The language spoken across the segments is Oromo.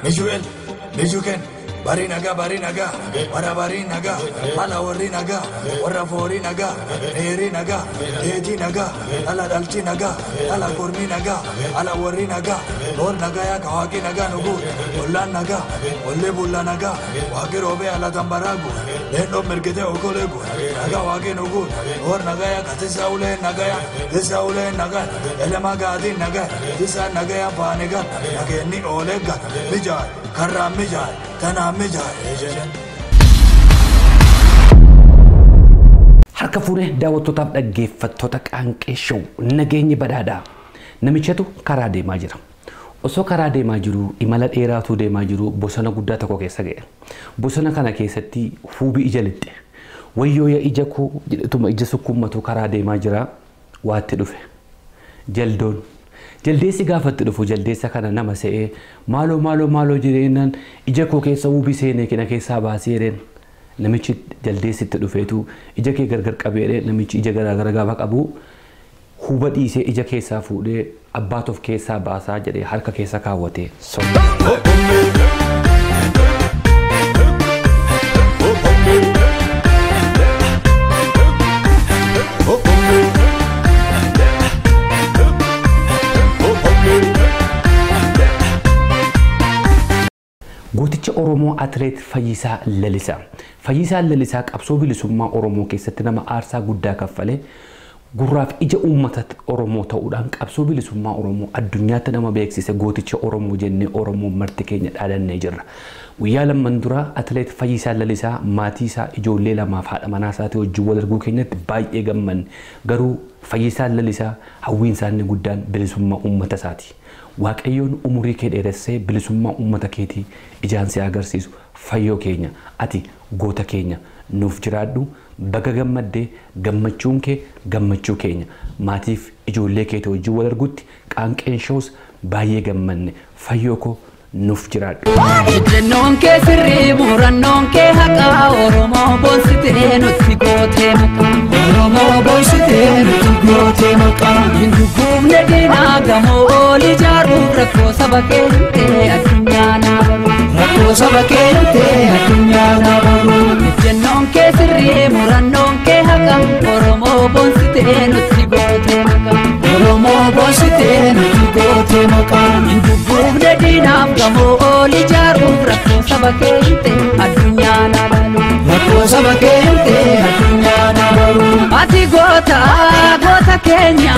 Mishuel, Mishuken, Barinaga, Barinaga, Warabarinaga, Alawarinaga, Waraforinaga, Erinaga, Ejinaga, Aladalchinaga, Alakurminaga, Alawarinaga, Lornagaya, Kawakinaga, Nugu, Olanaga, Olebulanaga, Wakirobe Alatambaragu, Lendo Merkete Okolegu, Naga Wakinugu, Ornagaya, Katisaule Nagaya, Tisaule Naga, Elemagadin Naga, Tisa Nagaya Paniga, Nageni Olega, Mijai, Kara Mijai, Tana Mijai. Harka fuunee daawwattootaaf dhaggeeffattoota Qaanqee Show nageenyi badhaadhaa. Namichatu karaa deemaa jira. Osoo karaa deemaa jiru imala dheeraatu deemaa jiru bosona guddaa tokko keessa ga'e. Bosona kana keessatti huubii ija lixxe. Wayyoo yaa ija koo jedhetuma ija sukkummatu karaa deemaa jira waatti dhufe. Jaldoon. Jaldeessi gaafatti dhufu jaldeessa kana nama se'ee maaloo maaloo maaloo jedheenaan ija koo keessa huubii seenee kina keessaa baasee jedheen. Namichi jaldeessitti dhufeetu ija kee gargar qabeedhe namichi ija garaagara gaafa qabu huba dhiisee ija keessaa fuudhee abbaat of keessaa baasaa jedhee harka keessa kaawwatee soba. Gooticha Oromoo Atileet Fayyisaa Lalisaa. Fayyisaan Lalisaa qabsoo bilisummaa Oromoo keessatti nama aarsaa guddaa kaffalee gurraaf ija uummata Oromoo ta'uudhaan qabsoo bilisummaa Oromoo addunyaatti nama beeksise gooticha Oromoo jennee Oromoo marti keenya dhaadannee jirra. Guyyaa lamman dura Atileet Fayyisaa Lalisaa maatii isaa ijoollee lamaaf haadha manaa isaatii wajjin wal arguu keenyatti baay'ee gammanne. Garuu Fayyisaan Lalisaa hawwiin isaa inni guddaan bilisummaa uummata isaati. Waaqayyoon umurii kee dheeressee bilisummaa uummata keetii ijaan si agarsiisu fayyoo keenya ati goota keenya nuuf jiraadhu baga gammaddee gammachuun kee gammachuu keenya maatiif ijoollee keetii wajjin wal argutti Qaanqeen Shows baay'ee gammanne fayyoo koo nuuf jiraadhu. Ejjennoon kee sirrii murannoon kee haqaa Oromoo boonsitee nutti gootee maqaa. Oromoo boonsitee nutti gootee maqaa. Hin gugguufne diinaa gamoo ol ijaaruuf rakkoo saba keenyee addunyaa naa baru. Rakkoo saba keenyee addunyaa naa baru. Ejjennoon kee sirrii murannoon kee haqaa Oromoo boonsitee nutti gootee maqaa. Oromoo boonsitee nutti gootee maqaa. Hin gugguufne diinaaf gamoo ol ijaaruuf rakkoo saba keenyee addunyaa naa baru. Rakkoo saba keenyee addunyaa naa baru. Ati goota goota keenya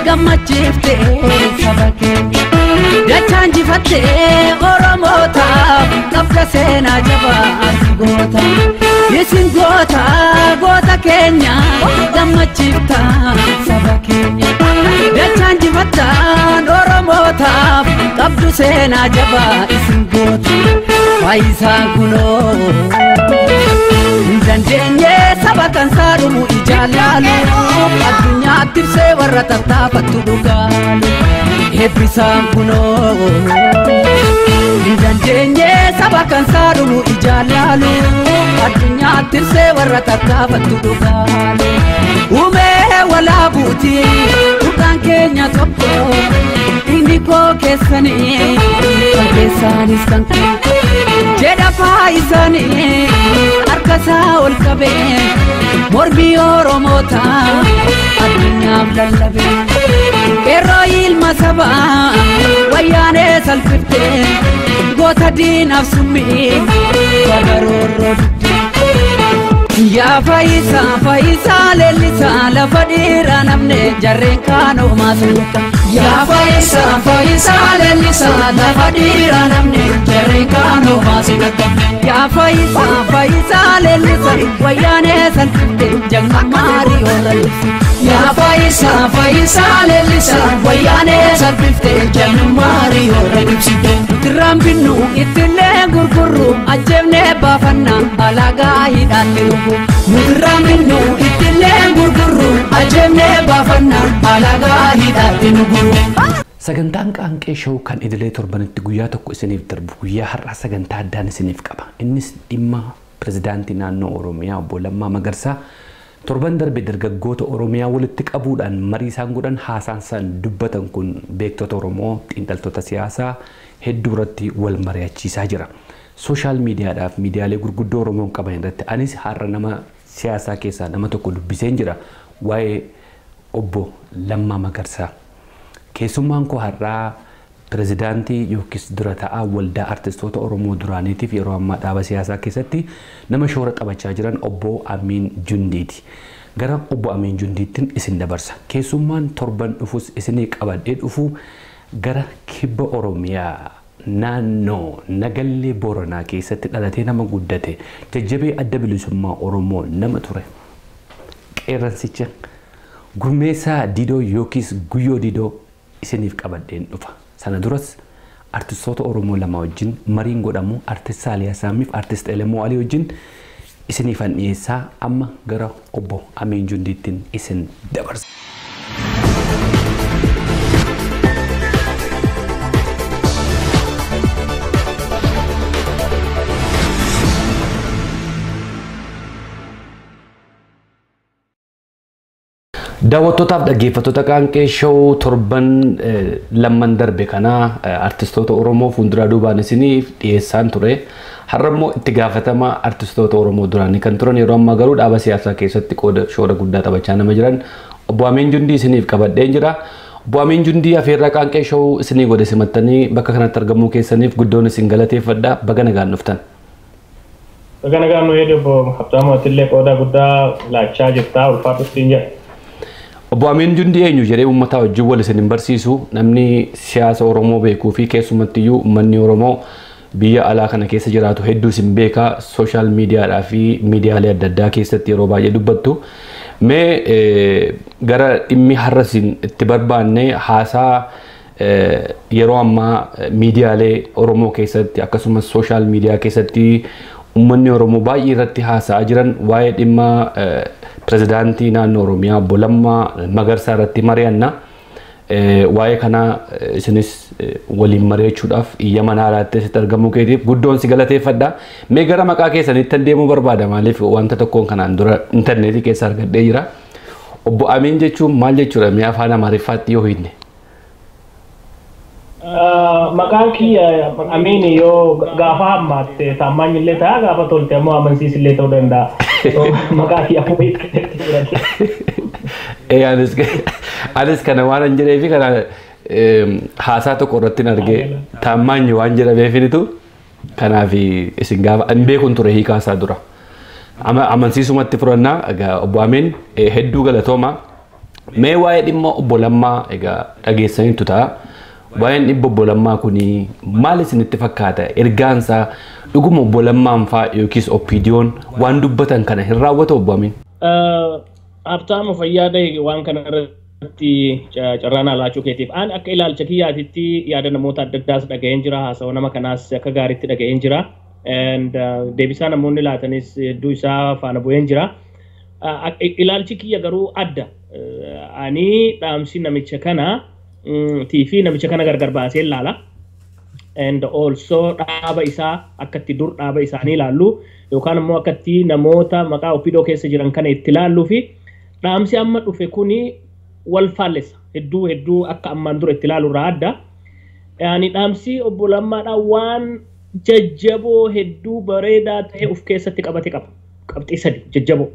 gammachiiftee saba keenya. Dachaan jifattee Oromootaaf qabda seenaa jabaa ati goota. Isin goota goota keenya gammachiifta saba keenya. Dachaan jifattaan Oromootaaf qabdu seenaa jabaa isin goota. Fayyisaan kunoo hin dandeenye saba kan saadumu ijaan laalu addunyaatti ibsee warra tattaafattu dhugaalu. Eebbisaan kunoo hin dandeenye saba kan saadumu ijaan laalu addunyaatti ibsee warra tattaafattu dhugaalu. Uumee walaabuuti dhugaan keenya tokko inni koo keessanii kan keessaanis kan koo. Jedha faayisanii harka isaa ol qabee mormii Oromoota addunyaaf lallabee. Qeerroo ilma sabaa wayyaanee salphiftee goota diinaaf summii babaroorroo didde. Yaa Fayyisaa Fayyisaa Leellisaa lafa dhiiraa namne jarreen kaanoo suuta. Yaa Fayyisaa Fayyisaa Leellisaa lafa dhiiraa namne jarreen kaanoo suuta. Yaa Fayyisaa Fayyisaa Leellisaa wayyaanee salphiftee jagnummaa riyoora ibsa. Yaa Fayyisaa Fayyisaa Leellisaa wayyaanee salphiftee jagnummaa riyoora ibsite. Tiraan binnu ittillee gurgurru ajjeefnee baafanna alagaa hidhaatti lubu. Mutiraan binnu ittillee gurgurru ajjeefnee baafanna alagaa hidhaatti lubu. Sagantaan Qaanqee Show kan idilee torbanitti guyyaa tokko isiniif darbu guyyaa har'aa sagantaa addaan isiniif qaba. Innis dhimma pirezidaantii naannoo Oromiyaa obbo Lammaa Magarsaa Torban darbe dargaggoota Oromiyaa walitti qabuudhaan marii isaan godhan haasaan isaan dubbatan kun beektota Oromoo xiinxaltoota siyaasaa hedduu irratti wal mari'achiisaa jira. Sooshaal miidiyaadhaaf miidiyaalee gurguddoo Oromoon qaban irratti anis har'a nama siyaasaa keessaa nama tokko dubbiseen jira waa'ee obbo Lammaa Magarsaa. Keessummaan koo har'aa pirezidaantii yookiis dura ta'aa waldaa artistoota Oromoo duraaniitiif yeroo ammaa dhaaba siyaasaa keessatti nama shoora taphachaa jiran obbo Amiin Jundiiti. Gara obbo Amiin Jundiittiin isin dabarsa. Keessummaan torban dhufus isinii qabadhee dhufu gara kibba Oromiyaa naannoo Nagallee Booranaa keessatti dhalatee nama guddate jajjabee adda bilisummaa Oromoo nama ture. Qeerransicha Gurmeessaa Didoo yookiis Guyyoo Didoo isiniif qabadheen dhufa. Sana duras artistoota Oromoo lama wajjin mariin godhamu artist Saaliyaa Saamiif artist Elemoo Alii wajjin isiniifan dhiyeessaa amma gara obbo Amiin Jundiittiin isin dabarsa. Daawwattootaaf dhaggeeffattoota Qaanqee Show torban lamman darbe kana artistoota Oromoo fuulduraa duubaan isiniif dhiyeessaan ture. Har'a immoo itti gaafatama artistoota Oromoo duraanii kan turan yeroo ammaa garuu dhaaba siyaasaa keessatti qooda shoora guddaa taphachaa nama jiran obbo Amiin Jundii isiniif qabadheen jira. Obbo Amiin Jundii afeerraa Qaanqee Show isinii godhe simattanii bakka kanatti argamuu keessaniif guddoon isin galateeffadha. Baga nagaan dhuftan. Baga nagaan nu eegi obbo Habtaamu atillee qooda guddaa laachaa jirta ulfaatu siin jedha. Obbo Amiin Jundii eenyu jedhee uummataa wajjin wal isin hin barsiisu namni siyaasa Oromoo beekuu fi keessumattiyyuu uummanni Oromoo biyya alaa kana keessa jiraatu hedduu isin beekaa sooshaal miidiyaadhaa fi miidiyaalee adda addaa keessatti yeroo baay'ee dubbattu. Mee gara dhimmi har'a isin itti barbaanne haasaa yeroo ammaa miidiyaalee Oromoo keessatti akkasumas sooshaal miidiyaa keessatti uummanni Oromoo baay'ee irratti haasa'aa jiran waa'ee dhimma pirezidaantii naannoo Oromiyaa obbo Lammaa Magarsaa irratti mari'anna. Waa'ee kana isinis waliin mari'achuudhaaf iyya mana haalaatti asitti argamuu keetiif guddoon si galateeffadha. Mee gara maqaa keessanitti deemuu barbaada maaliif wanta tokkoon kanaan dura intarneetii keessa argadhee jira. Obbo Amiin jechuun maal jechuudha mee afaan Amaariffaatti yoo hiikne? Maqaan kiyya Amiin yoo gaafa hammaatte taammaanyillee ta'a gaafa tolte ammoo amansiisillee ta'uu danda'a. Maqaa kiyya akkuma hiiktetti fudhadhe. Anis kana waan hin jedhee fi kana haasaa tokko irratti hin argee taammaanyi waan jedhameefinitu kanaaf isin gaafa hin beekun ture hiikaa isaa dura. Amansiisumatti fudhannaa egaa obbo Amiin hedduu galatooma. Mee waa'ee dhimma obbo Lammaa egaa dhageessaniitu ta'a. Waa'een dhimma obbo Lammaa kuni maal isinitti fakkaata? Ergaan isaa dhuguma obbo Lammaan fa'aa yookiis OPDO'n waan dubbatan kana hin raawwatu obbo Amiin? Habtaamu fayyaa ta'e waan kana irratti carraan laachuu keetiif. Aan akka ilaalcha kiyyaatitti yaada namoota adda addaas dhaga'een jira. Haasawaa nama kanaas akka gaariitti dhaga'een jira. Deebisaa namoonni laatanis hedduu isaa faana bu'een jira. Ilaalchi kiyya garuu adda. Ani dhaamsi namicha kana tiifi namicha kana gargar baasee ilaala. And also dhaaba isaa akkatti dur dhaaba isaanii ilaallu yookaan immoo akkatti namoota maqaa OPDO keessa jiran kana itti ilaalluu fi dhaamsi amma dhufe kuni wal faallessa. Hedduu hedduu akka ammaan dura itti ilaalu irraa adda. Ani dhaamsi obbo Lammaadhaa waan jajjaboo hedduu bareedaa ta'e of keessatti qabate qaba. Qabxii sadi jajjaboo.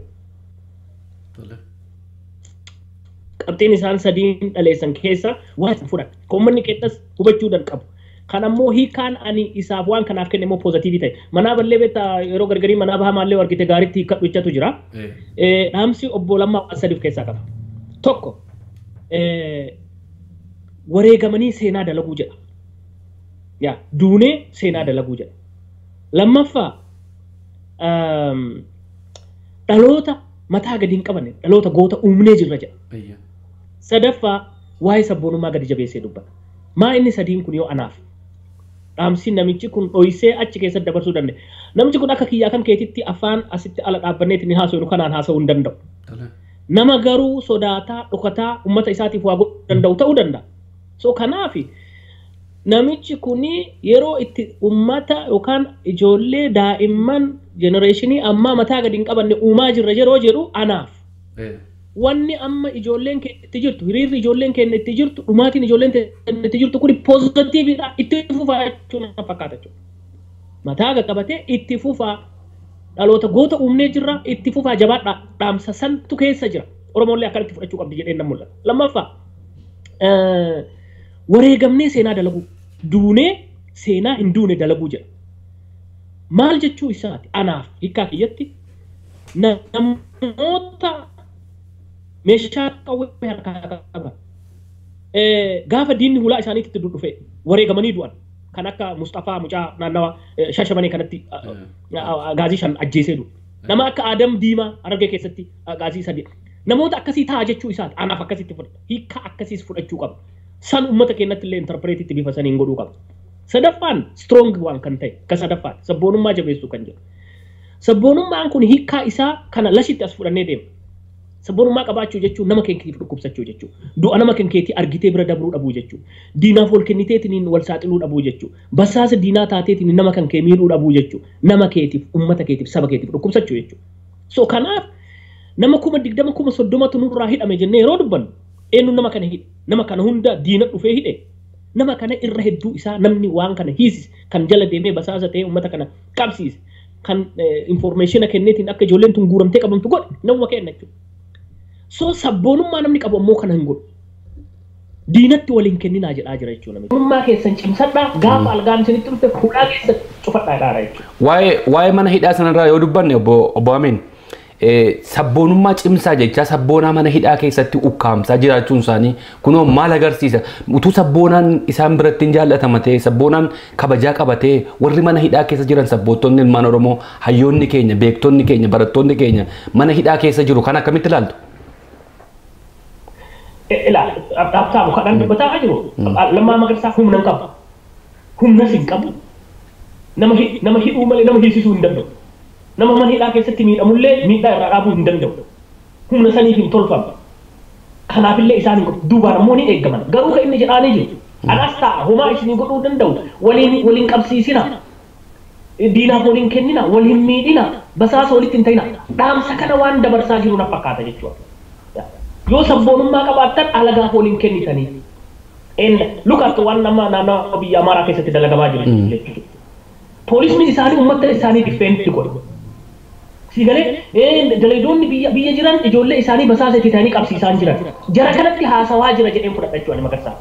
Qabxiin isaan sadiin dhaleessan keessa waan fudhata. Uummanni keessaas hubachuu danda'u. Kan ammoo hiikaan ani isaaf waan kanaaf kenne immoo poozitiivii ta'e. Manaa ballee beektaa yeroo gargarii manaa bahaa maallee argite gaariitti hiikkadhu jechatu jira. Dhaamsi obbo Lammaa waan sadi of keessaa qaba. Tokko wareegamanii seenaa dalaguu jedha. Yaa duunee seenaa dalaguu jedha. Lammaffaa dhaloota mataa gadi hin qabanne dhaloota goota uumnee jirra jedha. Sadaffaa waa'ee sabboonummaa gadi jabeessee dubbata. Maa inni sadiin kun yoo anaaf dhaamsi namichi kun dhoysee achi keessatti dabarsuu danda'e. Namichi kun akka kiyyaa kan keetitti afaan asitti ala dhaabbanneetti ni haasa'u kanaan haasa'uu hin danda'u. Nama garuu sodaataa dhokataa uummata isaatiif waa godhuu danda'u ta'uu danda'a. So kanaaf namichi kuni yeroo itti uummata yookaan ijoollee daa'imman jenereeshinii ammaa mataa gadi hin qabanne uumaa jirra yeroo jedhu anaaf Wanni amma ijoolleen keenya itti jirtu, hiriirri ijoolleen keenya itti jirtu, dhumaatiin ijoolleen keenya itti jirtu kuni poozitiividha, itti fufaa jechuun na fakkaata jechuudha. Mataa qaqqabatee itti fufaa, dhaloota goota uumnee jirra, itti fufaa jabaadhaa, dhaamsa santu keessa jira. Oromoollee akkanatti fudhachuu qabdi jedheen nan mul'ata. Lammaffaa, wareegamnee seenaa dalaguu, duunee seenaa hin duune dalaguu jedha. Maal jechuu isaati? Anaaf hiikkaa kiyyatti namoota meeshaa qawwee harkaa qaban gaafa diinni hulaa isaaniitti dhufe wareegamanii du'an kan akka Mustafaa mucaa naannawa Shashamanii kanatti gaazii 5 ajjeesee du'e. Nama akka Adam Diimaa Harargee keessatti gaazii 3. Namoota akkasii ta'a jechuu isaati. Anaaf akkasitti fudhata. Hiikkaa akkasiis fudhachuu qaba. San uummata keenyatti illee interpreetitti bifa saniin godhuu qaba. Sadaffaan strong waan kan ta'e ka sadaffaati. Sabboonummaa jabeessuu kan jedhu. Sabboonummaan kun hiikkaa isaa kana lashitti as fudhannee deema. Sabboonummaa qabaachuu jechuun nama keetiif dhukkubsachuu jechuudha. Du'a nama keetii argitee bira dabruu dhabuu jechuudha. Diinaaf wal kenniteetiin wal saaxiluu dhabuu jechuudha. Basaasa diinaa taateetiin nama kan kee miidhuu dhabuu jechuudha. Nama keetiif, uummata keetiif, saba keetiif dhukkubsachuu jechuudha. So kanaaf nama 20,000 30,000 nurraa hidhame jennee yeroo dubbannu eenyu nama kana hidhe? Nama kana hunda diina dhufee hidhe. Nama kana irra hedduu isaa namni waan kana hiisise, kan jala deemee basaasa ta'ee uummata kana qabsiise, kan informeeshina kenneetiin akka ijoolleen tun guuramtee qabamtu godhe namuma kenna jechuudha. So sabboonummaa namni qabu ammoo kana hin godhu. Diinatti waliin kenninaa jedhaa jira jechuudha. Sabboonummaa keessan cimsadhaa, gaafa algaan isinitti dhufte fuudhaa keessa cufadhaa jedhaa jechuudha. Waa'ee mana hidhaa sanarraa yoo dubbanne obbo Amiin, sabboonummaa cimsaa jechaa sabboonaa mana hidhaa keessatti ukkaamsaa jiraachuun isaanii kunoo maal agarsiisa? Utuu sabboonaan isaan biratti hin jaallatama ta'e, sabboonaan kabajaa qabatee warri mana hidhaa keessa jiran sabboontonni ilmaan Oromoo, hayyoonni keenya, beektonni keenya, barattoonni keenya mana hidhaa keessa jiru kan akkamitti ilaaltu? Ilaala, dhaabtaamu kadhaan dubbataa jiru. Lammaa Magarsaa humna hin qabu. Humnas hin qabu. Nama hidhuu malee nama hiisisuu hin danda'u. Nama mana hidhaa keessatti miidhamullee miidhaa irraa dhaabuu hin danda'u. Humna saniif hin tolfamu. Kanaafillee isaan hin qabu. Duubaan ammoo ni eeggaman. Garuu kan inni jedhaanii jiru. Anas ta'a homaa isinii godhuu danda'u. Waliin qabsiisina. Diinaaf waliin kennina. Waliin miidhina. Basaasa walitti hin ta'ina. Dhaamsa kana waan dabarsaa jiru na fakkaata jechuudha. Yoo sabboonummaa qabaattan alagaaf waliin kennitanii. Look at waan nama naannoo biyya Amaaraa keessatti dalagamaa jiru jechuudha. Poolisni isaanii uummata isaanii defend godhu. Siigalee dalagoonni biyya jiran ijoollee isaanii basaasa itti ta'anii qabsiisaa jiran. Jara kanatti haasawaa jira jedheen fudhadha jechuudha Magarsaa.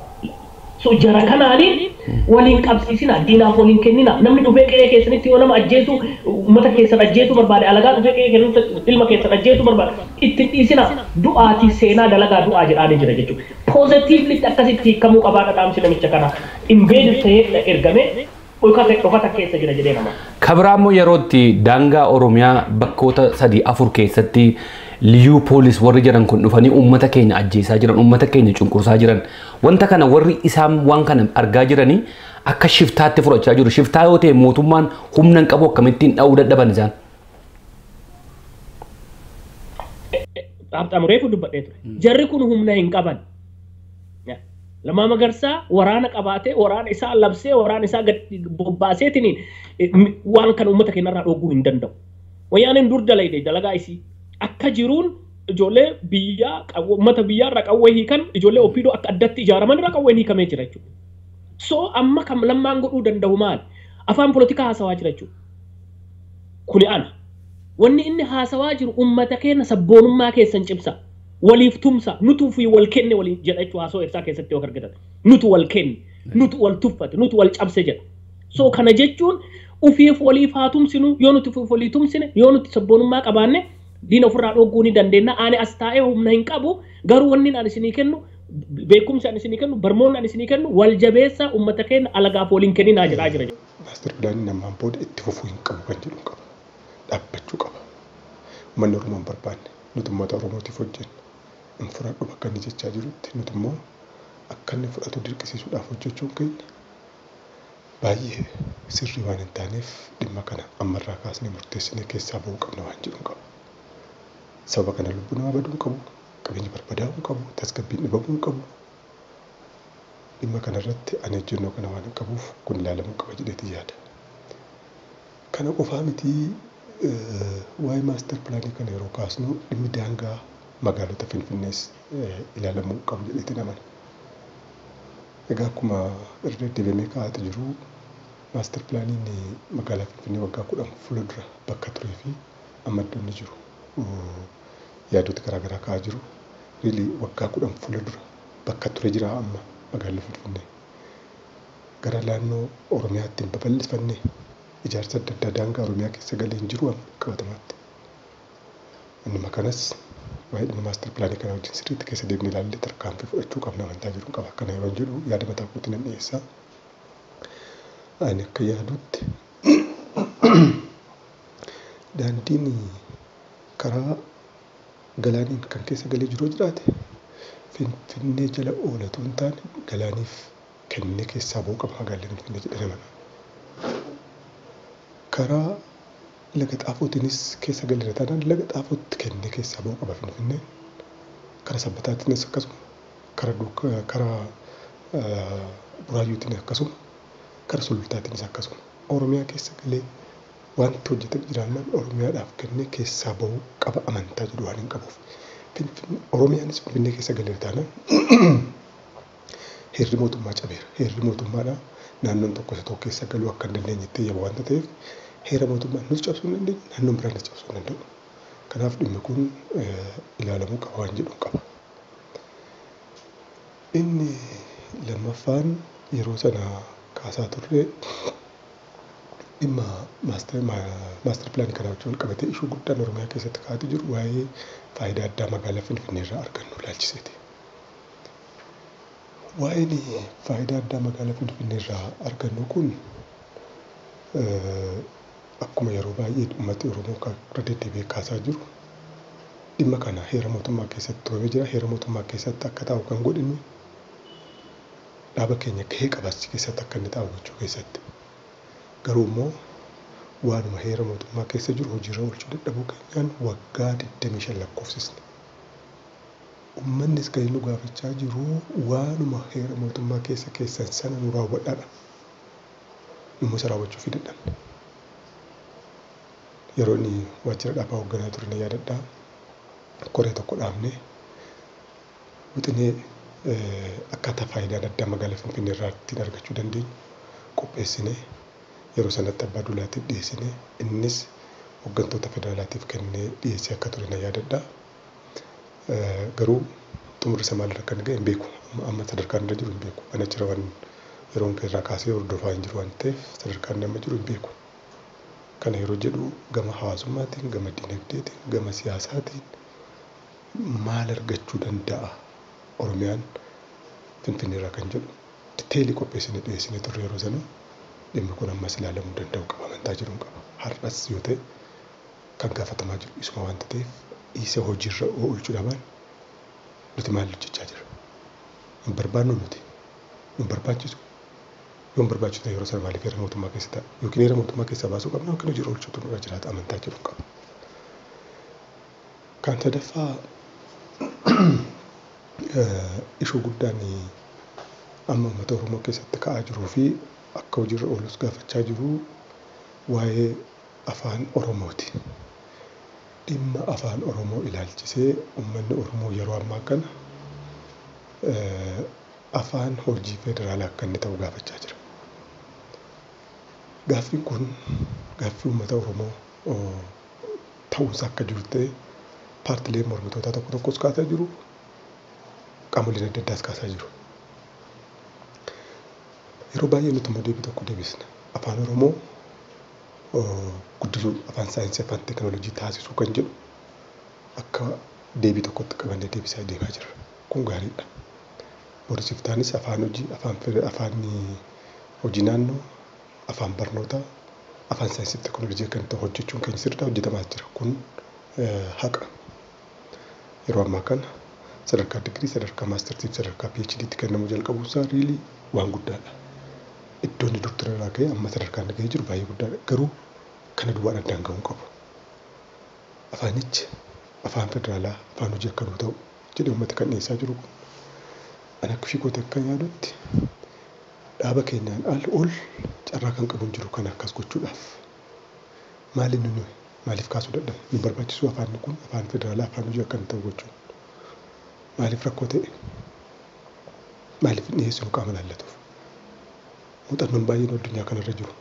So jara kanaaniin waliin qabsiisina, diinaaf waliin kennina. Namni dhufee qe'ee keessanitti yoo nama ajjeesu, uummata keessan ajjeesuu barbaade, alagaa dhufee qe'ee keessanitti ilma keessan ajjeesuu barbaade, ittiin dhiisina. Du'aatii seenaa dalagaa du'aa jedhaanii jira jechuudha. Positively akkasitti hiikamuu qabaadha dhaamsi namicha kana. Invade ta'ee ergamee dhokata keessa jira jedhee nama. Kabraa immoo yerootti daangaa Oromiyaa bakkoota 3-4 keessatti liyyuu poolis warri jiran kun dhufanii uummata keenya ajjeesaa jiran, uummata keenya cunqursaa jiran. Wanta kana warri isaan waan kana argaa jiranii akka shiftaatti fudhachaa jiru. Shiftaa yoo ta'e mootummaan humna hin qabu akkamittiin dha'uu dadhaban isaan? Dhaabxamu reefu dubbadhee ture. Jarri kun humna hin qaban. Lammaa Magarsaa waraana qabaatee, waraana isaa labsee, waraana isaa gad bobbaaseetiniin waan kana uummata keenyarraa dhooguu hin danda'u. Wayyaaneen dur dalayde dalagaa isii akka jiruun ijoollee biyyaa uummata biyyaarraa qawwee hiikan, ijoollee OPDO akka addatti ijaaraman irraa qawween hiikamee jira jechuudha. So amma kan Lammaan godhuu danda'u maali? Afaan polotikaa haasawaa jira jechuudha. Kuni ana. Wanni inni haasawaa jiru uummata keenya sabboonummaa keessan cimsa. Waliif tumsa, nutu fi wal kenne waliin jedha jechuudha haasawaa ibsaa keessatti yoo argatan. Nutu wal kenne, nutu wal tuffate, nutu wal cabse jedha. So kana jechuun ufiif waliif haa tumsinu, yoo nuti ufiif walii tumsine, yoo nuti sabboonummaa qabaanne diina ofirraa dhooguu ni dandeenya. Ani as taa'ee humna hin qabu, garuu wanni ani isinii kennu, beekumsi ani isinii kennu, barmoonni ani isinii kennu, wal jabeessa uummata keenya alagaaf waliin kenninaa jedhaa jira. Maaster pilaaniin ammaan booda itti fufuu hin qabu kan jedhu qaba. Dhaabbachuu qaba. Uummanni Oromoo hin barbaanne, nuti uummata Oromootiif hojjenna. Hin fudhadhu bakka inni jechaa jirutti, nuti immoo akka inni fudhatu dirqisiisuudhaaf hojjechuun keenya baay'ee sirrii waan hin taaneef dhimma kana ammarraa kaasnee murteessinee keessaa ba'uu qabna waan jedhu qaba. Sababa kana lubbuu namaa baduu hin qabu, qabeenyi barbadaa'uu hin qabu, tasgabbiin dhibamuu hin qabu. Dhimma kanarratti ani ejjennoo kana waan hin qabuuf kun ilaalamuu qaba jedheeti yaada. Kana qofaa miti, waa'ee maaster pilaanii kana yeroo kaasnu dhimmi daangaa magaalota Finfinnees ilaalamuu qabu jedheetiin amana. Egaa akkuma irra deddeebi'amee kaa'aa jiru maaster pilaaniin magaalaa Finfinnee waggaa 10 fuuldura bakka turee fi amma iddoo inni jiru yaadota garaagaraa kaa'aa jiru. Riilii waggaa 10 fuuldura bakka ture jira amma magaalli Finfinnee. Gara naannoo Oromiyaatti hin babal'ifannee ijaarsa adda addaa daangaa Oromiyaa keessa galee hin jiru amma qabatamaatti. Innuma kanas waa'ee dhimma maaster pilaanii kana wajjin sirriitti keessa deemnee ilaallee tarkaanfii fudhachuu qabna amantaa jedhu qaba. Kana yeroo jedhu yaada mataa kootiin nan dhiyeessa. Ani akka yaadutti daandiin karaa galaaniin kan keessa galee jiru jiraate Finfinnee jala oolatu hin taane galaaniif kennee keessaa ba'uu qaba magaalli Finfinnee jedhee amana. Karaa laga xaafootiinis keessa galeera taanaan laga xaafootti kennee keessaa ba'uu qaba Finfinneen. Karaa sabbataatiinis akkasuma, karaa buraayyuutiinis akkasuma, karaa sulultaatiinis akkasuma. Oromiyaa keessa galee wanti hojjetame jiraannaan Oromiyaadhaaf kennee keessaa ba'uu qaba amantaa jedhu waan hin qabuuf. Oromiyaanis Finfinnee keessa galeera taanaan heerri mootummaa cabeera. Heerri mootummaadhaa naannoon tokko isa tokko keessa galuu akka hin dandeenyetti eeyyama waanta ta'eef heera mootummaa nus cabsuu hin dandeenyu, naannoon biraanis cabsuu hin danda'u. Kanaaf dhimmi kun ilaalamuu qaba waan jedhu qaba. Inni lammaffaan yeroo sana kaasaa turre dhimma maaster pilaanii kana wajjin wal qabatee ishuu guddaan Oromiyaa keessatti kaa'aa jiru waa'ee faayidaa addaa magaalaa Finfinnee irraa argannu ilaalchiseeti. Waa'een faayidaa addaa magaalaa Finfinnee irraa argannu kun akkuma yeroo baay'ee uummati Oromoo irra deddeebi'ee kaasaa jiru dhimma kana heera mootummaa keessatti tumamee jira. Heera mootummaa keessatti akka taa'u kan godhinu dhaaba keenya gahee qaba achi keessatti akka inni taa'u gochuu keessatti. Garuu immoo waanuma heera mootummaa keessa jiru hojiirra oolchuu dadhabuu keenyaan waggaa 25 lakkoofsisne. Uummannis kan inni nu gaafachaa jiru waanuma heera mootummaa keessa keessan sana nu raawwadhaadha. Dhimma isa raawwachuuf dadhabne. Yeroo inni waajjira dhaabaa hoogganaa ture ni yaadadhaa. Koree tokko dhaabnee wixinee akkaataa faayidaan addaa magaalaa Finfinnee irraa ittiin argachuu dandeenyu qopheessinee yeroo sanatti abbaa duulaatiif dhiyeessinee innis hooggantoota federaalaatiif kennee dhiyeessee akka ture na yaadadhaa. Garuu xumurri isaa maalirra akka inni ga'e hin beeku. Amma sadarkaan irra jiru hin beeku. Ani achirra waan yeroon irraa kaasee hordofaa hin jiru waan ta'eef sadarkaan inni amma jiru hin beeku. Kana yeroo jedhu gama hawaasummaatiin, gama dinagdeetiin, gama siyaasaatiin maal argachuu danda'a Oromiyaan Finfinnee irraa kan jedhu diteelii qopheessinee dhiyeessinee turre yeroo sana dhimmi kun ammas ilaalamuu danda'u qaba amantaa jedhuun qaba. Har'as yoo ta'e kan gaafatamaa jiru isuma waanta ta'eef isa hojiirra oolchuu dhabaan nuti maal hojjechaa jirra? Hin barbaannu nuti. Hin barbaachisu. Yoo hin barbaachisu ta'e yeroo sana maaliif heera mootummaa keessa ta'a? Yookiin heera mootummaa keessaa baasuu qabna yookiin hojiirra oolchuutu nurra jiraata amantaa jedhuun qaba. Kan sadaffaa ishuu guddaan amma uummata Oromoo keessatti ka'aa jiruu fi akka hojiirra oolus gaafachaa jiru waa'ee afaan Oromooti. Dhimma afaan Oromoo ilaalchisee uummanni Oromoo yeroo ammaa kana afaan hojii federaalaa akka inni ta'u gaafachaa jira. Gaaffiin kun gaaffii uummata Oromoo ta'uunsaa akka jiru ta'e paartileen mormitootaa tokko tokkos kaasaa jiru, qaamoleen adda addaas kaasaa jiru. Yeroo baay'ee nuti immoo deebii tokko deebisna. Afaan Oromoo guddisuu, afaan saayinsii, afaan teekinooloojii taasisuu kan jedhu akka deebii tokkotti qabannee deebisaa deemaa jirra. Kun gaariidha. Borisiftaan afaan hojii, afaan hojii naannoo, afaan barnootaa, afaan saayinsii fi teekinooloojii kan ta'u hojjechuun keenya sirriidha hojjetamaa jira. Kun haqa. Yeroo ammaa kana sadarkaa digirii, sadarkaa maastartii fi sadarkaa PhDtti kennamuu jalqabuunsaa riilii waan guddaadha. Iddoo inni dur ture irraa ka'ee amma sadarkaa inni ga'ee jiru baay'ee guddaadha. Garuu kana duwwaan addaan ga'uu hin qabu. Afaanichi afaan federaalaa, afaan hojii akka nuu ta'u jedhee uummata kan dhiyeessaa jiru kun ani akka ofii kootti akka yaadutti dhaaba keenyaan al ol carraa kan qabu hin jiru kana akkas gochuudhaaf. Maali inni nuyi maaliif kaasuu dadhabne? Nu barbaachisu afaanni kun afaan federaalaa, afaan hojii akka inni ta'u gochuun. Maaliif rakkoo ta'e? Maaliif hin dhiyeessinu qaama laallatuuf? Muuxannoon baay'een addunyaa kanarra jiru.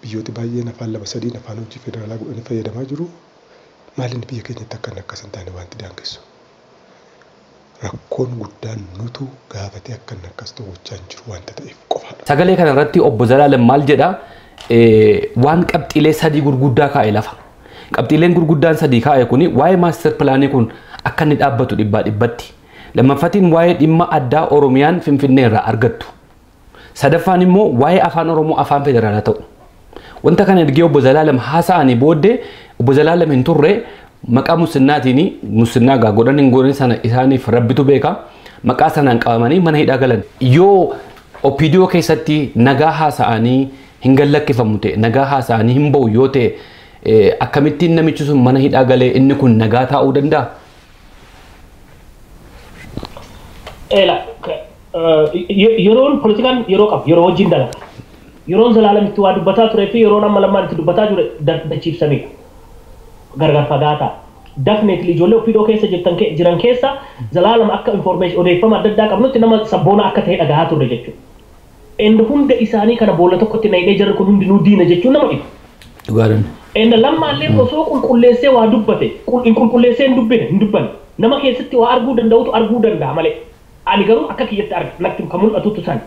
Biyyooti baay'een afaan 2 3 afaan hojii federaalaa godhanii fayyadamaa jiru. Maaliin biyya keenyatti akkan akkas hin taane wanti daangessu? Rakkoon guddaan nutu gaafatee akkan akkas ta'u gochaa hin jiru wanta ta'eef qofaadha. Sagalee kanarratti obbo Zalaalam maal jedhaa? Waan qabxiilee 3 gurguddaa kaa'e lafa. Qabxiileen gurguddaan 3 kaa'e kuni waa'ee maaster pilaanii kun akka inni dhaabbatu 100%. Lammaffatiin waa'ee dhimma addaa Oromiyaan Finfinnee irraa argattu. Sadaffaan immoo waa'ee afaan Oromoo afaan federaalaa ta'u. Wanta kana ergee obbo Zalaalam haasa'anii booddee obbo Zalaalam hin turre maqaa musinnaatiin musinnaa gaa godhan hin godhan sana isaaniif rabbitu beeka. Maqaa sanaan qabamanii mana hidhaa galan. Yoo OPDO keessatti nagaa haasa'anii hin gallakkifamu ta'e nagaa haasa'anii hin ba'u yoo ta'e akkamittiin namichi sun mana hidhaa galee inni kun nagaa taa'uu danda'a? Eela yeroon politikaan yeroo qabu yeroo wajjin dalaga. Yeroon Zalaalam itti waa dubbataa turee fi yeroon amma Lammaan itti dubbataa ture dachiibsamedha. Gargar fagaataa. Definitely ijoollee OPDO keessa jiran keessa Zalaalam akka information odeeffama adda addaa qabnutti nama sabboona akka ta'e dhagahaa turre jechuudha. Inni hunda isaanii kana boolla tokkotti naqee jarri kun hundinuu diina jechuun nama dhiba. Dhugaadhaan. Inni Lammaallee osoo qulqulleessee waa dubbate qulqulleessee hin dubbine hin dubbanne nama keessatti waa arguu danda'utu arguu danda'a malee. Ani garuu akka kiyyatti arga natti kan mul'atutu san.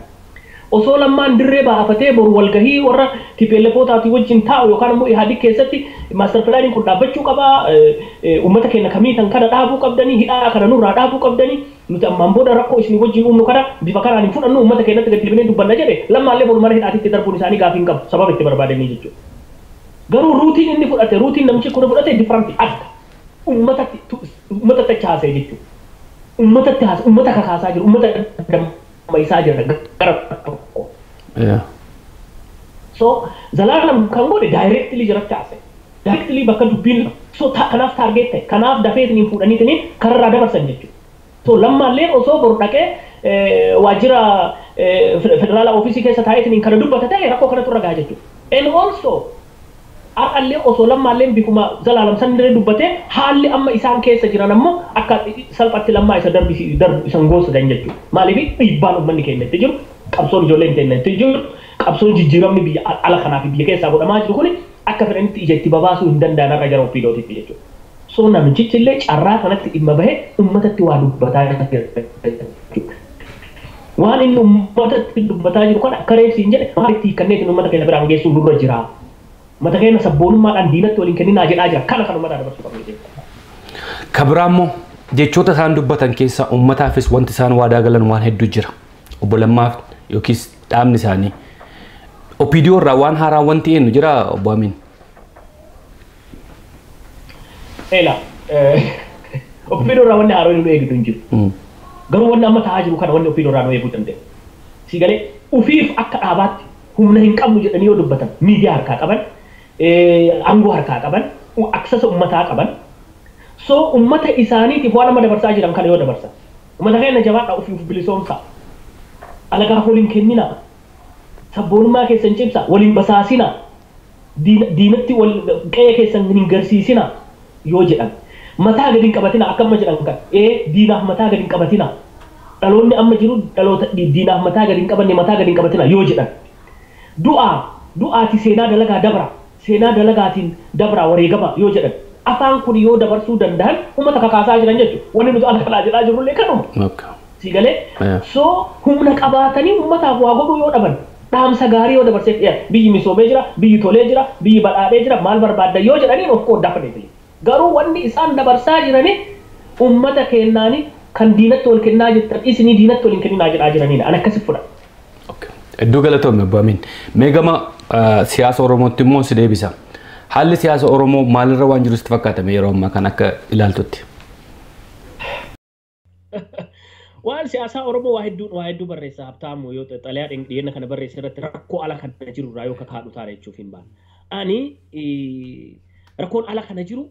Osoo Lammaan dirree baafatee boru walgahii warra TPLF-ootaatii wajjin taa'u yookaan immoo IHADIG keessatti maaster pilaaniin kun dhaabbachuu qabaa, uummata keenya kamiitan kana dhaabuu qabdanii, hidhaa kana nurraa dhaabuu qabdanii, nuti ammaan booda rakkoo isin wajjin uumnu kana bifa kanaan hin fudhannu uummata keenyatti gadi deebinee dubbanna jedhe Lammaallee boru mana hidhaatitti darbuun isaanii gaafii hin qabu sababa itti barbaadanii jechuudha. Garuu ruutiin inni fudhate ruutiin namichi kun fudhate different adda. Uummatatti haasa'e jechuudha. Uummatatti haasa'e uummata kakaasaa jiru uummata dammaysaa jira gara tokko. So Zalaalam kan godhe directly jiratti haasa'e. Directly bakka dubbiin so kanaaf target ta'e kanaaf dafeetiniin fuudhaniitiniin kararraa dabarsan jechuudha. So Lammaallee osoo boru dhaqee waajjira federaalaa ofiisii keessa taa'eetiniin kana dubbata ta'e rakkoo kanatu irra gaha jechuudha. And also har'allee osoo Lammaalleen bifuma Zalaalam sanirra dubbatee haalli amma isaan keessa jiran ammoo akka salphatti Lammaa isa darbu isan goosisan jechuudha. Maaliif dhiibbaan uummanni keenya itti jiru qabsoon ijoolleen keenya itti jiru qabsoon jijjiiramni biyya ala kanaa fi biyya keessaa godhamaa jiru kuni akka fedhanitti ija itti babaasuu hin danda'an har'a jara OPDOtitti jechuudha. So namichichi illee carraa kanatti dhimma bahee uummatatti waa dubbataa jira. Waan inni uummatatti dubbataa jiru kana akka reefsi hin jedhe maalitti hiikkanneetiin uummata keenya biraan geessuun nurra jira. Uummata keenya sabboonummaadhaan diinatti waliin kenninaa jedhaa jira. Kana kan uummataa dabarsuu qabnu jechuudha. Kabiraammoo jechoota isaan dubbatan keessa uummataafis wanti isaan waadaa galan waan hedduu jira. Obbo Lammaaf yookiis dhaabni isaanii. OPDO irraa waan haaraa wanti eenyu jira obbo Amin? Eela OPDO irraa wanni haaraa nu eegdu hin jiru. Garuu wanni amma ta'aa jiru kana wanni OPDO irraa nu eeguu danda'e. Si galee ufiif akka dhaabaatti humna hin qabnu jedhanii yoo dubbatan miidiyaa harkaa qaban, aangoo harkaa qaban, aksasa uummataa qaban. So uummata isaaniitiif waan amma dabarsaa jiran kana yoo dabarsan. Uummata keenya jabaadhaa ufiif bilisoomsaa. Alagaaf waliin kenninaa. Sabboonummaa keessan cimsaa, waliin basaasinaa. Diinatti wal qe'ee keessan hin garsiisinaa yoo jedhan. Mataa gadi hin qabatinaa akka amma jedhan kan diinaaf mataa gadi hin qabatinaa. Dhaloonni amma jiru dhaloota diinaaf mataa gadi hin qabanne mataa gadi hin qabatinaa yoo jedhan. Du'aati seenaa dalagaa dabra seenaa dalagaatiin dabra wareegama yoo jedhan. Afaan kun yoo dabarsuu danda'an uummata kakaasaa jiran jechuudha. Wanni nuti ala kanaa jedhaa jirrullee kanuma. Si galee so humna qabaatanii uummataaf waa godhuu yoo dhaban dhaamsa gaarii yoo dabarseef dhiyaate biyyi misoomee jira, biyyi tolee jira, biyyi badhaadhee jira, maal barbaadda yoo jedhaniin of course definitely. Garuu wanni isaan dabarsaa jiranii uummata kennaanii kan diinatti wal kennaa jirtan isinii diinatti wal hin kenninaa jedhaa jiraniidha. Ani akkasi fudha. Iddoo galatoome obbo Amin. Mee gama siyaasa Oromootti immoo si deebisa. Haalli siyaasa Oromoo maalirra waan jiru sitti fakkaatame yeroo ammaa kan akka ilaaltutti? Waan siyaasaa Oromoo waa hedduu barreessa Habtaamu yoo xalayaa dhiyeenya kana barreessa irratti rakkoo ala kana jiru irraa yoo kakaadhu taane jechuuf hin baane. Ani rakkoon ala kana jiru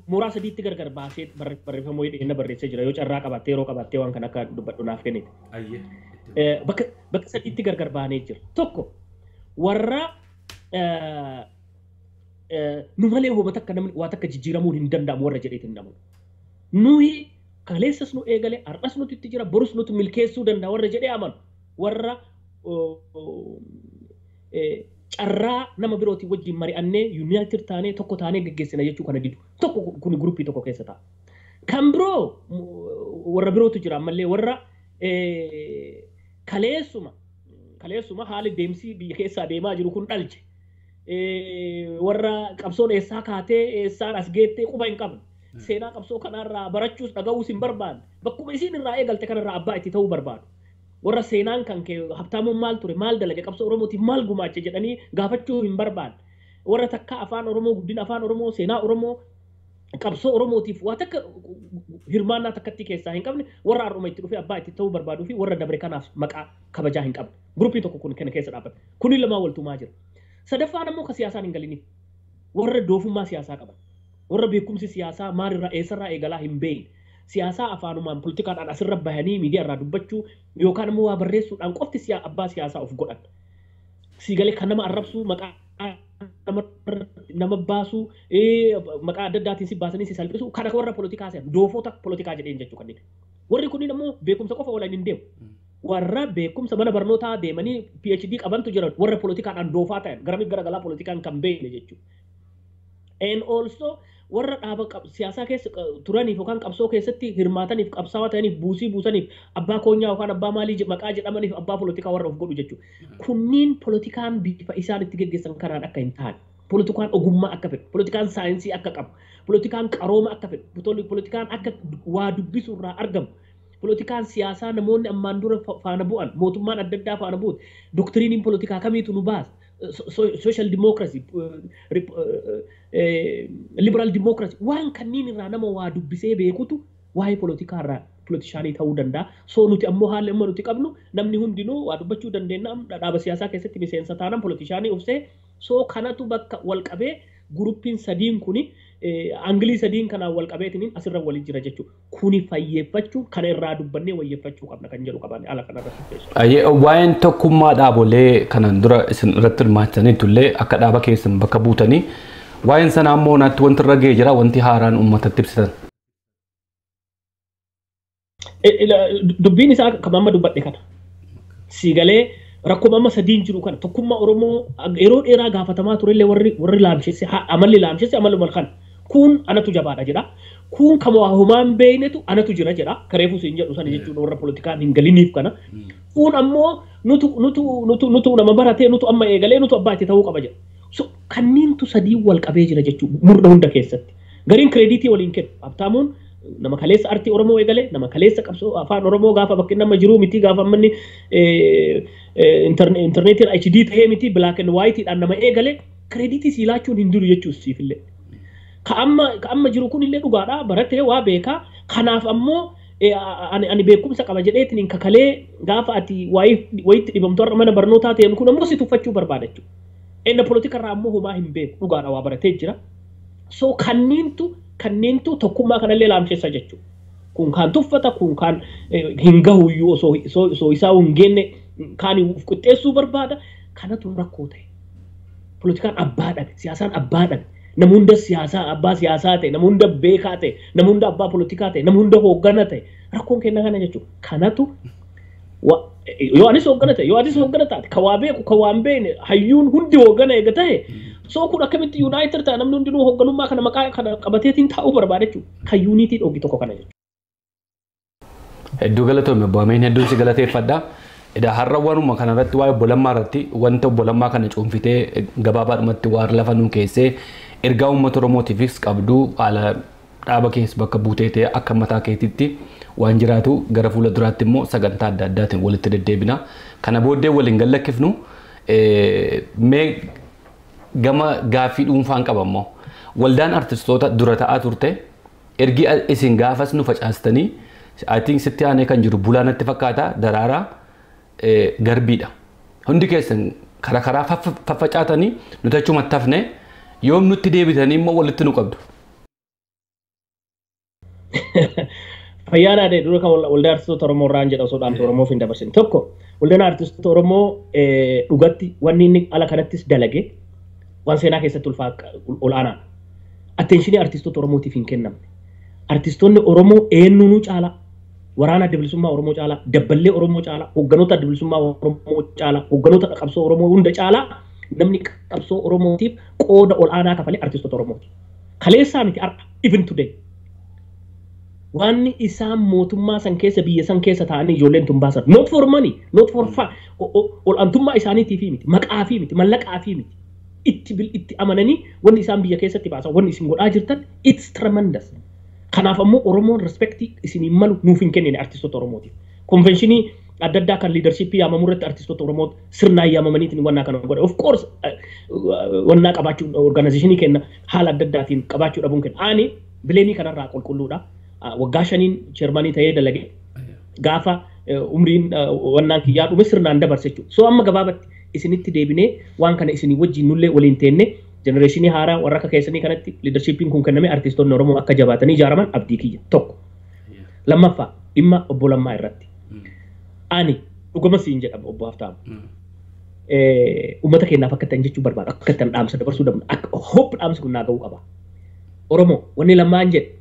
mooraa sadiitti gargar baasee barreeffama wayii dhiyeenya barreessee jira yoo carraa qabaattee yeroo qabaattee waan kana akka dubbadhu naaf kennite. Bakka sadiitti gargar baanee jira. Tokko warra nu malee homa takka namni waa takka jijjiiramuun hin danda'amu warra jedheetiin namu. Nuyi Kaleessas nu eegale, har'as nuti itti jira, borus nuti milkeessuu danda'a warra jedhee amanu. Warra carraa nama birootii wajjin mari'annee united taanee tokko taanee geggeessina jechuu kana didu. Tokko kun guruppii tokko keessa ta'a. Kan biroo warra birootu jira ammallee warra kaleessuma haali deemsi biyya keessaa deemaa jiru kun dhalche. Warra qabsoon eessaa kaatee eessaan as geettee quba hin qabne. Seenaa qabsoo kanarraa barachuus dhaga'uus hin barbaanne. Bakkuma isiin irraa eegalte kanarraa abbaa itti ta'uu barbaadu. Warra seenaan kan kee Habtaamuun maal ture, maal dalage, qabsoo Oromootiif maal gumaache jedhanii gaafachuu hin barbaanne. Warra takka afaan Oromoo, guddina afaan Oromoo, seenaa Oromoo, qabsoo Oromootiif waa takka hirmaannaa takkatti keessaa hin qabne, warra har'uma itti dhufee abbaa itti ta'uu barbaaduu fi warra dabre kanaaf maqaa kabajaa hin qabne. Guruppii tokko kun kana keessa dhaabbata. Kuni lamaan waltumaa jira. Sadaffaan ammoo ka siyaasaan hin galiniif. Warra doofummaa siyaasaa qaban. Warra beekumsi siyaasaa maalirraa eessarraa eegalaa hin beekne. Siyaasaa afaanumaan poolitikaadhaan asirra bahanii miidiyaa irraa dubbachuu yookaan immoo waa barreessuudhaan qofti abbaa siyaasaa of godhan. Siigalee kan nama arrabsuu, maqaa nama baasuu, maqaa adda addaatiin si baasanii si salphisuu kana warra poolitikaa se'an doofota poolitikaa jedheen jechuu kanneen. Warri kunniin ammoo beekumsa qofa waliin hin deemu. Warra beekumsa mana barnootaa deemanii PhD qabantu jiran warra poolitikaadhaan doofaa ta'an garamitti garagalaa poolitikaan kan beekne jechuudha. And also warra dhaaba siyaasaa keessa turaniif yookaan qabsoo keessatti hirmaataniif qabsaawaa ta'aniif buusii buusaniif abbaa koonyaa yookaan abbaa maalii maqaa jedhamaniif abbaa poolitikaa warra of godhu jechuudha. Kunniin poolitikaan bifa isaan itti geggeessan kanaan akka hin taane, poolitikaan ogummaa akka fedhu, poolitikaan saayinsii akka qabu, poolitikaan qarooma akka fedhu, poolitikaan akka waa dubbisu irraa argamu, poolitikaan siyaasaa namoonni ammaan dura faana bu'an, mootummaan adda addaa faana bu'u, doktiriiniin poolitikaa kamiitu nu baasa? Social democracy, liberal democracy, waan kanneen irraa nama waa dubbisee beekutu waa'ee poolitikaa irraa politishaanii ta'uu danda'a. So nuti ammoo haalli amma nuti qabnu namni hundinuu waa dubbachuu dandeenya, dhaaba siyaasaa keessatti miseensa taanaan politishaanii ufsee. So kanatu bakka wal qabee guruppiin sadiin kuni angilii sadiin kanaan wal qabeetiniin asirra waliin jira jechuudha. Kuni fayyeeffachuu kana irraa dubbannee wayyeeffachuu qabna kan jedhu qabaanne ala kanarratti. Waa'een tokkummaa dhaabolee kanaan dura isin irratti hirmaatanii tullee akka dhaaba keessan bakka buutanii waa'een sanaa immoo naatti wanti irra ga'ee jira wanti haaraan uummatatti ibsitan. Dubbiin isaa kan amma dubbadhe kana. Siigalee rakkoo amma sadiin jiru kana tokkummaa Oromoo yeroo dheeraa gaafatamaa turellee warri laamshesse amalli laamshesse amaluma kana. Kun anatu jabaadha jedha. Kun kan waa homaan beeknetu anatu jira jedha. Kareefuu siin jedhu sana jechuun warra poolitikaan hin galiniif kana. Kun ammoo nutu nama baratee nutu amma eegalee nutu abbaa itti ta'uu qaba jedha. So kanniintu sadii wal qabee jira jechuudha murna hunda keessatti. Gariin kireeditii waliin kennu. Habtaamuun nama kaleessa artii Oromoo eegale, nama kaleessa qabsoo afaan Oromoo gaafa bakki nama jiruu miti, gaafa ammanni intarneetiin HD ta'ee miti, black and white dhaan nama eegale kireeditii sii laachuun hin jiru jechuus siifillee. Ka amma jiru kun illee dhugaadha, baratee waa beekaa. Kanaaf ammoo ani beekumsa qaba jedheetiin kakalee gaafa ati wayitti dhibamtu har'a mana barnootaa ta'een kun ammoo si tuffachuu barbaada jechuudha. Inni poolitika irraa ammoo homaa hin beeku, dhugaadha waa baratee jira. So kanneentu tokkummaa kanallee laamsheessa jechuudha. Kun kaan tuffata, kun kaan hin gahu iyyuu osoo isaa hin geenne kaan of qixxeessuu barbaada. Kanatu rakkoo ta'e. Poolitikaan abbaa dhabe, siyaasaan abbaa dhabe. Nama hunda siyaasaa abbaa siyaasaa ta'e, nama hunda beekaa ta'e, nama hunda abbaa poolitikaa ta'e, nama hunda hooggana ta'e. Rakkoon kenna kana jechuudha. Kanatu yoo anis hooggana ta'e, yoo atis hooggana taate, ka waa beeku, ka waa hin beekne, hayyuun hundi hooggana eega ta'e. So kun akkamitti yuunaayitid ta'a namni hundinuu hoogganummaa kana maqaa kana qabateetiin taa'uu barbaada jechuudha. Kan yuunitii dhoogi tokko kana jechuudha. Hedduu galatoome obbo Ameen, hedduun si galateeffadha. Edaa har'a waanuma kanarratti waa'ee obbo Lammaa irratti wanta obbo Lammaa kana cuunfitee gabaabaadhumatti waan lafa nuu keessee ergaa uummata Oromootiifis qabdu haala dhaaba keessa bakka buutee ta'e akka mataa keetitti waan jiraatu gara fuula duraatti immoo sagantaa adda addaatiin walitti deddeebina. Kana booddee waliin gallakkifnu mee gama gaaffii dhuunfaan qaba immoo waldaan artistoota dura ta'aa turte ergi isin gaafas nu facaastanii I think sitti aanee kan jiru bulaa natti fakkaata daraaraa garbiidha. Hundi keessan karaa karaa faffacaatanii nuti achumatti hafne yoom nutti deebitanii immoo walitti nu qabdu. Fayyaan aadee dura kan waldaa artistoota Oromoo irraan jedha osoo dhaamsa Oromoof hin dabarsin. Tokko waldaan artistoota Oromoo dhugatti wanni inni ala kanattis dalage waan seenaa keessatti ol'aanaadha. Attenshinii artistoota Oromootiif hin kennamne. Artistoonni Oromoo eenyuunuu caalaa, waraana adda bilisummaa Oromoo caalaa, dabballee Oromoo caalaa, hoogganoota adda bilisummaa Oromoo caalaa, hoogganoota qabsoo Oromoo hunda caalaa namni qabsoo Oromootiif qooda ol'aanaa kafalee artistoota Oromooti. Kaleessaa miti, har'a, even today. Wanni isaan mootummaa san keessa, biyya san keessa taa'anii ijoolleen tun baasan, not for money, not for fun, ol'aantummaa isaaniitiif miti, maqaa fi miti, mallaqaa fi miti. Itti amananii wanni isaan biyya keessatti baasan, wanni isin godhaa jirtan, it's tremendous. Kanaaf ammoo Oromoon respectii isiniin malu nuuf hin kennine artistoota Oromootiif. Conventionii adda addaa kan leadershipii yaamamuu irratti artistoota Oromoo sirnaan yaamamaniitiin wannaa kana godhe. Of course, wannaa qabaachuu, organizationii kenna haala adda addaatiin qabaachuu dhabuun kenna. Ani blameii kanarraa qulqulluudha. Waggaa 5n chairmanii ta'ee dalage. Gaafa umriin wannaan kiyyaa dhume sirnaan dabarse jechuudha. So amma gabaabatti isinitti deebinee waan kana isinii wajjin nullee waliin teenne, generationii haaraa warra akka keessanii kanatti leadershipiin kun kenname, artistoonni Oromoo akka jabaatanii ijaaraman abdii kiyya tokko. Lammaffaa, dhimma obbo Lammaa irratti. Ani dhuguma siin jedhama, obbo Haftaamu. Uummata keenyaaf akka ta'an jechuu barbaadu, akka ta'an dhaamsa dabarsuu dabnu, akka hope dhaamsi kun naa ga'uu qaba. Oromoo, wanni Lammaan jedhe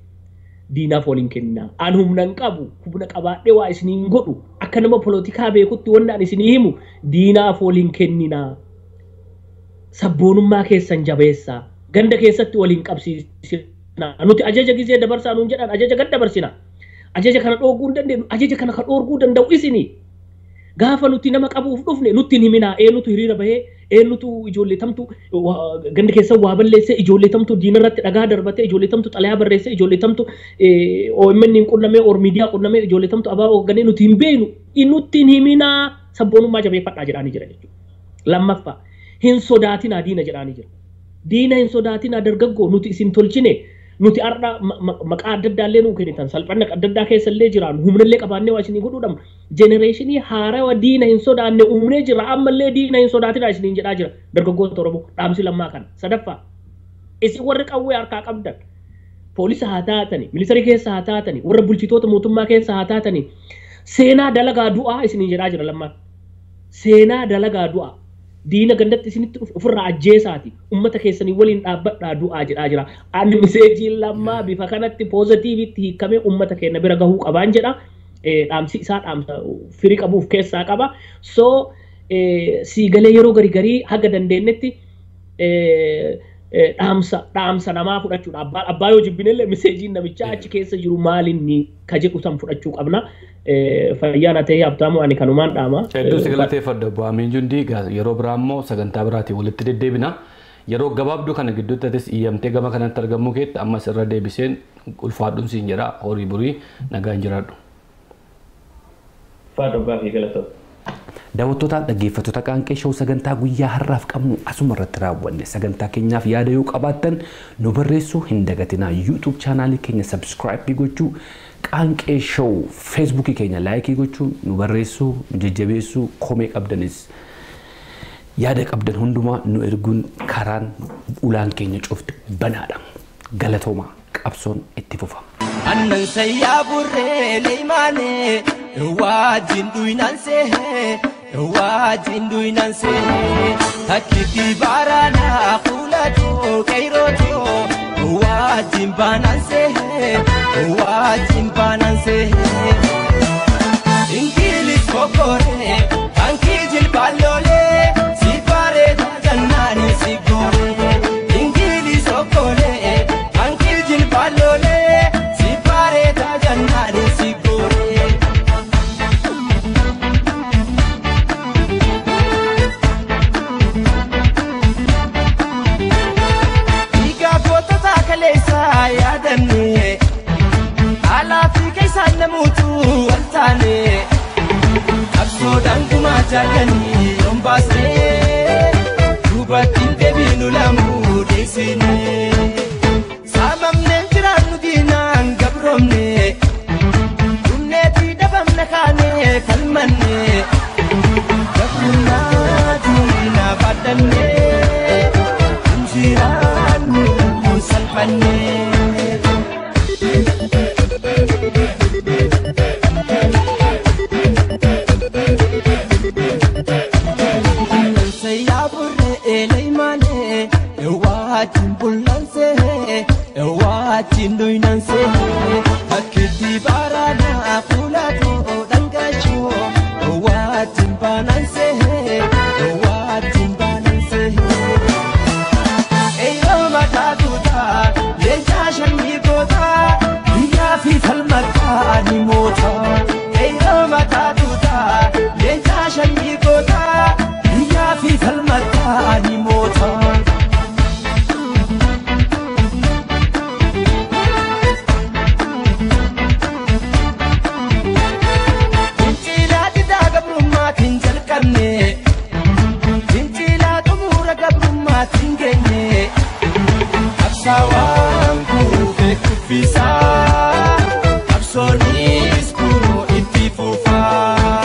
diinaaf waliin kennaa. An humna hin qabu, humna qabaadhee waa isiniin godhu, akka nama polotikaa beekutti wanni ani isinii himu, diinaaf waliin kenninaa. Sabboonummaa keessan jabeessaa. Ganda keessatti waliin qabsiisinaa. Nuti ajaja gizee dabarsaa nuun jedhan, ajaja gad dabarsina. Ajaja kana dhoorguu hin dandeenyu. Ajaja kana ka dhoorguu danda'u isini. Gaafa nuti nama qabuuf dhufne nutti hin himinaa. Eenyutu hiriira bahee, eenyutu ijoollee tamtu ganda keessa waa balleessee, ijoollee tamtu diina irratti dhagaa darbatee, ijoollee tamtu xalayaa barreessee, ijoollee tamtu OMN hin qunnamee or miidiyaa qunnamee, ijoollee tamtu abaaboo hoogganee nuti hin beeknu. Nutti hin himinaa, sabboonummaa jabeeffadhaa jedhaanii jira jechuudha. Lammaffaa, hin sodaatinaa diina jedhaanii jira. Diina hin sodaatinaa dargaggoo, nuti isin tolchine. Nuti har'a maqaa adda addaa illee nuu kennitan, salphanna adda addaa keessa illee jiraannu, humna illee qabaannee waa isinii godhuu dhabnu, generationii haarawa diina hin sodaanne uumnee jira. Ammallee diina hin sodaatinaa isiniin jedhaa jira, dargaggoota Oromoo, dhaamsi Lammaa kana. Sadaffaa, isin warri qawwee harkaa qabdan, poolisa haa taatani, militarii keessa haa taatani, warra bulchitoota mootummaa keessa haa taatani, seenaa dalagaa du'aa isiniin jedhaa jira Lammaan. Seenaa dalagaa du'aa. Diina gandatti isinitti dhufe ofirraa ajjeesaati, ummata keessanii waliin dhaabbadhaa du'aa jedhaa jira. Ani messageiin Lammaa bifa kanatti positiveitti hiikamee ummata keenya bira gahuu qabaan jedha. Dhaamsi isaa dhaamsa firii qabuuf keessaa qaba. So siigalee yeroo garii garii haga dandeenyetti dhaamsa namaa fudhachuudha. Abbaa yoo jibbinellee messageiin namichaa achi keessa jiru maalinni ka jedhu san fudhachuu qabna. Fayyaa ta'ee Habtaamu, ani kanumaan dhaama. Hedduu si galateeffadha, obbo Amiin Jundii. Yeroo biraa immoo sagantaa biraatiin walitti deddeebina. Yeroo gabaabduu kana gidduutti atis iyyamtee gama kanatti argamuu keetti ammas irra deebiseen ulfaadhuun siin jedha, horii burii nagaan jiraadhu. Ulfaadhu abbaa fi galatoota. Daawwattootaaf dhaggeeffattoota Qaanqee Show, sagantaa guyyaa har'aaf qabnu asuma irratti raawwanne. Sagantaa keenyaaf yaada yoo qabaattan nu barreessuu hin dagatinaa. YouTube channelii keenya subscribe gochuu, Qaanqee Show Facebookii keenya likeii gochuu, nu barreessuu, nu jajjabeessuu, komee qabdanis yaada qabdan hundumaa nu erguun karaan ulaan keenya cufti banaadha. Galatoomaa, qabsoon itti fufa. Annan sayyaa burree leeymaanee wajjin dhuyinansee, wajjin dhuyinansee, takkitti baaraanaa fuulatoo qeyrotoo wajjin baanansee, wajjin baanansee. Ingilis kokkoree kankii jilbaaloolee si bareeda jannaani si gooree. Ingilis okkolee kankii jilbaaloolee si bareeda jannaani si gooree. Dhiigaa gootota kaleessaa yaadanne, alaa fi keessaan namuutu wal taane, qabsoodhaan gumaa jaallanii yoon baasnee, duubattiin deebiinu lamuu dhiisine. Saamamneen jiraannu diinaan gabroomne, dhumneetii dhabamna kaanee falmanne, gabrummaa diinaa baadhanne, injiraannu salphanne. Sayyaa burree leeymaanee wajjin bullansee, wajjin dhuyinansee. ni moota. Qeerroo mataa tuutaa leencaa shanyii gootaa biyyaa fi falmataa ni moota. Fincilaa diddaa gabrummaatiin jalqabne, fincilaa xumura gabrummaatiin geenye. Qabsaawaan kuufee kuffisaa, qabsoonis kunoo itti fufaa.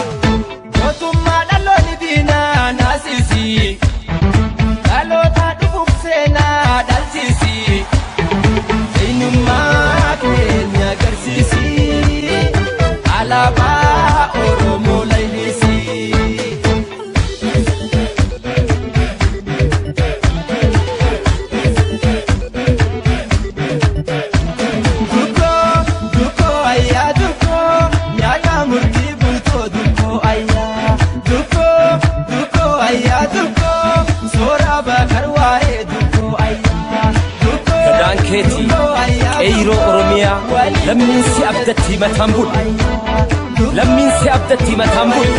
Mootummaa dhaloonni diinaa naasisi, dhaloota dhufuuf seenaa dhalchisi. Eenyummaa keenya agarsiisi, alaabaa Oromoo leellisi. Dukkoo dukkoo ayyaa dukkoo nyaata murtii bultoo dukkoo ayyaa dukkoo dukkoo ayyaa dukkoo soora bakar waa'ee dukkoo ayyaa dukkoo Gadaan keetii dukkoo ayyaa qeeyroo Oromiyaa lammiin si abdatti mataan bulu. Lammiin si abdatti mataan bulu.